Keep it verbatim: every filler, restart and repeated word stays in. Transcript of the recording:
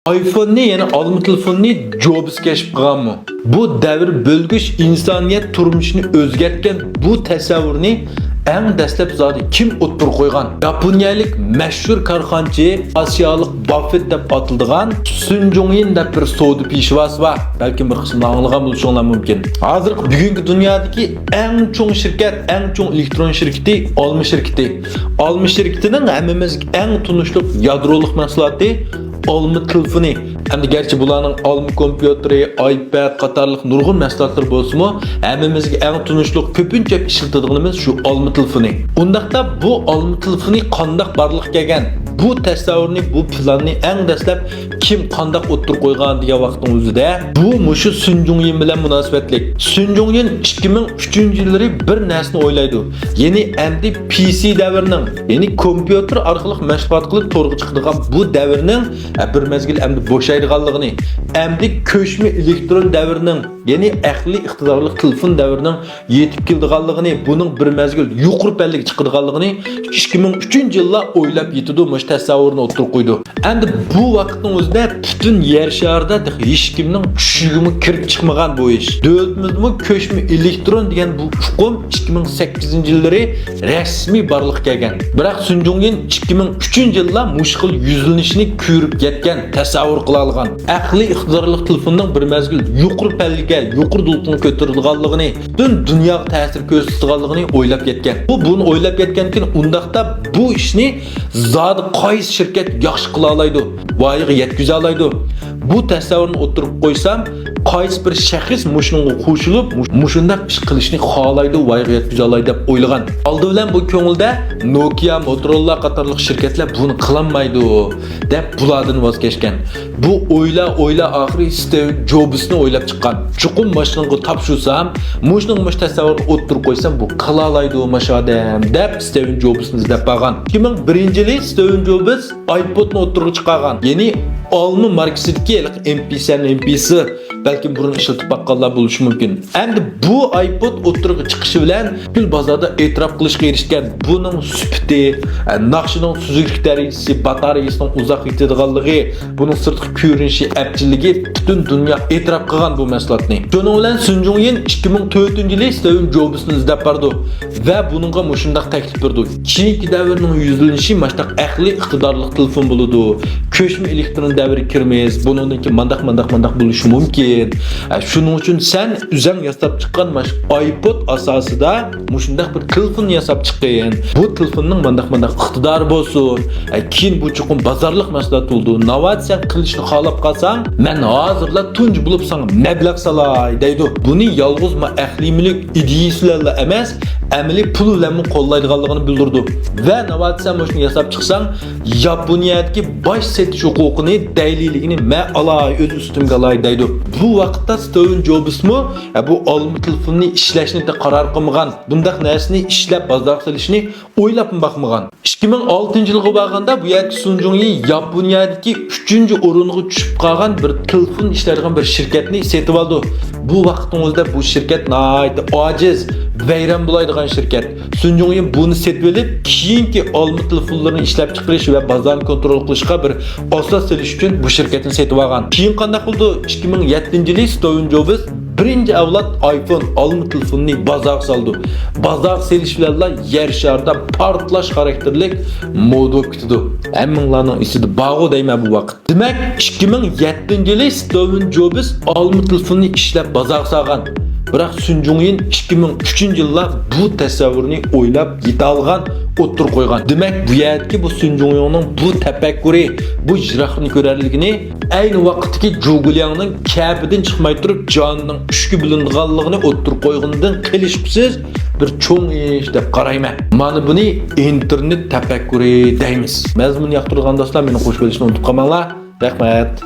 ئايفوننى، يەنى ئالما تېلېفوننى جوبس كەشىپ قىلغانمۇ؟ بۇ دەۋر بۆلگۈچ ئىنسانىيەت تۇرمۇشىنى ئۆزگەرتكەن بۇ تەسەۋۋۇرنى ئەڭ دەسلەپ زادى كىم ئوتتۇرىغا قويغان؟ ياپونىيەلىك مەشھۇر كارخانىچى، ئاسىيالىق باففېت دەپ ئاتىلىدىغان سۈن جۇڭيىن دەپ بىر سودا پېشۋاسى بار. بەلكىم بىر قىسىملار ئاڭلىغان بولۇشۇڭلار مۇمكىن. ھازىرقى بۈگۈنكى دۇنيادىكى ئەڭ چوڭ شىركەت، ئەڭ چوڭ ئېلېكترون شىركىتى ئالما شىركىتى. ئالما شىركىتىنىڭ ھەممىمىزگە ئەڭ تونۇشلۇق يادرولۇق مەھسۇلاتى ئالما تېلېفونى. ئەمدى گەرچە بۇلارنىڭ ئالما كومپيۇتېرى، ئايپاد قاتارلىق نۇرغۇن مەھسۇلاتلىرى بولسىمۇ، ھەممىمىزگە ئەڭ تونۇشلۇق، كۆپىنچە ئىشلىتىدىغىنىمىز شۇ ئالما تېلېفونى. ئۇنداقتا بۇ ئالما تېلېفونى قانداق بارلىققا كەلگەن؟ بۇ تەسەۋۋۇرنى، بۇ پىلاننى ئەڭ دەسلەپ كىم قانداق ئوتتۇرىغا قويغان دېگەن ۋاقىتنىڭ ئۆزىدە، بۇ مۇشۇ سۈن جۇڭيىن بىلەن مۇناسىۋەتلىك. سۈن جۇڭيىن ئىككى مىڭ ئۈچىنچى يىللىرى بىر نەرسىنى ئويلايدۇ. يەنى ئەمدى پى سى دەۋرىنىڭ، يەنى كومپيۇتېر ئارقىلىق مەشغۇلات قىلىپ تورغا چىقىدىغان بۇ دەۋرنىڭ، ئە، بىر مەزگىل ئەمدى بوشايدىغانلىقىنى، ئەمدى كۆچمە ئېلېكترون دەۋرىنىڭ، يەنى ئەقلىي ئىقتىدارلىق تېلېفون دەۋرىنىڭ يېتىپ كېلىدىغانلىقىنى، بۇنىڭ بىر مەزگىل يۇقىرى پەللىگە چىقىدىغانلىقىنى ئىككى مىڭ ئۈچىنچى يىللا ئويلاپ يېتىدۇ، مۇشۇ تەسەۋۋۇرنى ئوتتۇرىغا قويىدۇ. ئەمدى بۇ ۋاقىتنىڭ ئۆزىدە پۈتۈن يەر شارىدا تېخى ھېچكىمنىڭ چۈشىگىمۇ كىرىپ چىقمىغان بۇ ئىش. دۆلىتىمىزدىمۇ كۆچمە ئېلېكترون دېگەن بۇ ئۇقۇم ئىككى مىڭ سەككىزىنچى يىللىرى رەسمىي بارلىققا كەلگەن. بىراق سۈن جۇڭيىن ئىككى مىڭ ئۈچىنچى يىللا مۇشۇ خىل يۈزلىنىشنى كۆرۈپ يەتكەن، تەسەۋۋۇر قىلالىغان. ئەقلىي ئىقتىدارلىق تېلېفوننىڭ بىر مەزگىل يۇقىرى پەللىگە، يۇقىرى دولقۇنغا كۆتۈرۈلىدىغانلىقىنى، پۈتۈن دۇنياغا تەسىر كۆرسىتىدىغانلىقىنى ئويلاپ يەتكەن. ئۇ بۇنى ئويلاپ يەتكەندىكىن، ئۇنداقتا بۇ ئىشنى زادى قايسى شىركەت ياخشى قىلالايدۇ، ۋايىغا يەتكۈزەلايدۇ؟ بۇ تەسەۋۋۇرنى ئوتتۇرىغا قويسام، قايسى بىر شەخس مۇشۇنىڭغا قوشۇلۇپ، مۇ-، مۇشۇنداق ئىش قىلىشنى خالايدۇ، ۋايىغا يەتكۈزەلاي دەپ ئويلىغان. ئالدى بىلەن بۇ كۆڭلىدە نوكىيا، موتوروللا قاتارلىق شىركەتلەر بۇنى قىلالمايدۇ دەپ بۇلاردىن ۋاز كەچكەن. بۇ ئويلا، ئويلا ئاخىرى ستىۋ جوبسنى ئويلاپ چىققان. چوقۇم ماشىنىغا تاپشۇرسام، مۇشۇنىڭ مۇشۇ تەسەۋۋۇرنى ئوتتۇرىغا قويسام، بۇ قىلالايدۇ ماش ئادەم دەپ ستىۋ جوبسنى ئىزدەپ بارغان. ئىككى مىڭ بىرىنچى يىلى ستىۋ جوبس ئايپودنى ئوتتۇرىغا چىقارغان. يەنى ئالما ماركىسىدىكى ھېلىقى ئېم پى سەن، ئېم پى سى، بەلكىم بۇرۇن ئىشلىتىپ باققانلار بولۇشى مۇمكىن. ئەمدى بۇ ئايپود ئوتتۇرىغا چىقىشى بىلەن پۈتكۈل بازاردا ئېتىراپ قىلىشقا ئېرىشكەن. بۇنىڭ سۈپىتى، ئە، ناخشىنىڭ سۈزۈكلۈك دەرىجىسى، باتارېيىسىنىڭ ئۇزاق يېتىدىغانلىقى، بۇنىڭ سىرتقى كۆرۈنۈشى، ئەپچىللىكى، پۈتۈن دۇنيا ئېتىراپ قىلغان بۇ مەھسۇلاتنى. شۇنىڭ بىلەن سۈن جۇڭيىن ئىككى مىڭ تۆتىنچى يىلى ستىۋ جوبسنى ئىزدەپ بارىدۇ ۋە بۇنىڭغا مۇشۇنداق تەكلىپ بېرىدۇ. كېيىنكى دەۋرنىڭ يۈزلىنىشى ماشۇنداق ئەقلىي ئىقتىدارلىق تېلېفون بولىدۇ. كۆچمە ئېلېكترون دەۋرىگە كىرىمىز. بۇنىڭدىن كېيىن مانداق، مانداق، مانداق بولۇشى مۇمكىن. ئە، شۇنىڭ ئۈچۈن سەن ئۆزەڭ ياساپ چىققان ماش ئايپود ئاساسىدا مۇشۇنداق بىر تېلېفون ياساپ چىققىن. بۇ تېلېفوننىڭ مانداق، مانداق ئىقتىدارى بولسۇن. ئە، كېيىن بۇ چوقۇم بازارلىق مەھسۇلات بولىدۇ. ناۋادا سەن قىلىشنى خالاپ قالساڭ، مەن ھازىرلا تۇنجى بولۇپ ساڭا مەبلەغ سالاي دەيدۇ. بۇنى يالغۇز ما ئەقلىي مۈلۈك ئىدىيىسى بىلەنلا ئەمەس، ئەمەلىي پۇل بىلەنمۇ قوللايدىغانلىقىنى بىلدۈرىدۇ. ۋە ناۋادا سەن مۇشۇنى ياساپ چىقساڭ، ياپونىيەدىكى باج سېتىش ھوقۇقىنى، دەيلىلىكىنى مەن ئالاي، ئۆز ئۈستۈمگە ئالاي دەيدۇ. بۇ ۋاقىتتا ستىۋ جوبسمۇ، ھە، بۇ ئالما تېلېفوننى ئىشلەشنى قارار قىلمىغان، بۇنداق نەرسىنى ئىشلەپ بازارغا سېلىشنى ئويلاپمۇ باقمىغان. ئىككى مىڭ ئالتىنچى يىلغا بارغاندا بۇ يەردىكى سۈن جۇڭيىن ياپونىيەدىكى ئۈچىنچى ئورۇنغا چۈشۈپ قالغان بىر تېلېفون ئىشلەيدىغان بىر شىركەتنى سېتىۋالىدۇ. بۇ ۋاقىتنىڭ ئۆزىدە بۇ شىركەت ناھايىتى ئاجىز، ۋەيران بولايدىغان شىركەت. سۈن جۇڭيىن بۇنى سېتىۋېلىپ، كېيىنكى ئالما تېلېفونلىرىنى ئىشلەپچىقىرىش ۋە بازارنى كونترول قىلىشقا بىر ئاساس سېلىش ئۈچۈن بۇ شىركەتنى سېتىۋالغان. كېيىن قانداق بولدى؟ ئىككى مىڭ يەتتىنچى يىلى ستىۋ جوبس بىرىنچى ئەۋلاد ئايفون ئالما تېلېفونىنى بازارغا سالىدۇ. بازارغا سېلىش بىلەنلا يەر شارىدا پارتلاش خاراكتېرلىك مودا بولۇپ كېتىدۇ. ھەممىڭلارنىڭ ئېسىدە بارغۇ دەيمەن بۇ ۋاقىت. دېمەك، ئىككى مىڭ يەتتىنچى يىلى ستىۋ جوبس ئالما تېلېفوننى ئىشلەپ بازارغا سالغان. بىراق سۈن جۇڭيىن ئىككى مىڭ ئۈچىنچى يىللا بۇ تەسەۋۋۇرنى ئويلاپ يېتەلىغان، ئوتتۇرىغا قويغان. دېمەك، بۇ يەردىكى بۇ سۈن جۇڭيىننىڭ بۇ تەپەككۇرى، بۇ يىراقنى كۆرەرلىكىنى، ئەينى ۋاقىتتىكى جۇگۇلياڭنىڭ كەپىدىن چىقماي تۇرۇپ جانىنىڭ ئۈچكە بۆلۈنىدىغانلىقىنى ئوتتۇرىغا قويغىنىدىن قېلىشقۇسىز بىر چوڭ ئىش دەپ قارايمەن. مانا بۇنى ئىنتېرنېت تەپەككۇرى دەيمىز. مەزمۇننى ياقتۇرىدىغان دوستلار مېنى قوشۇپ قويۇشنى ئۇنتۇپ قالماڭلار. رەھمەت.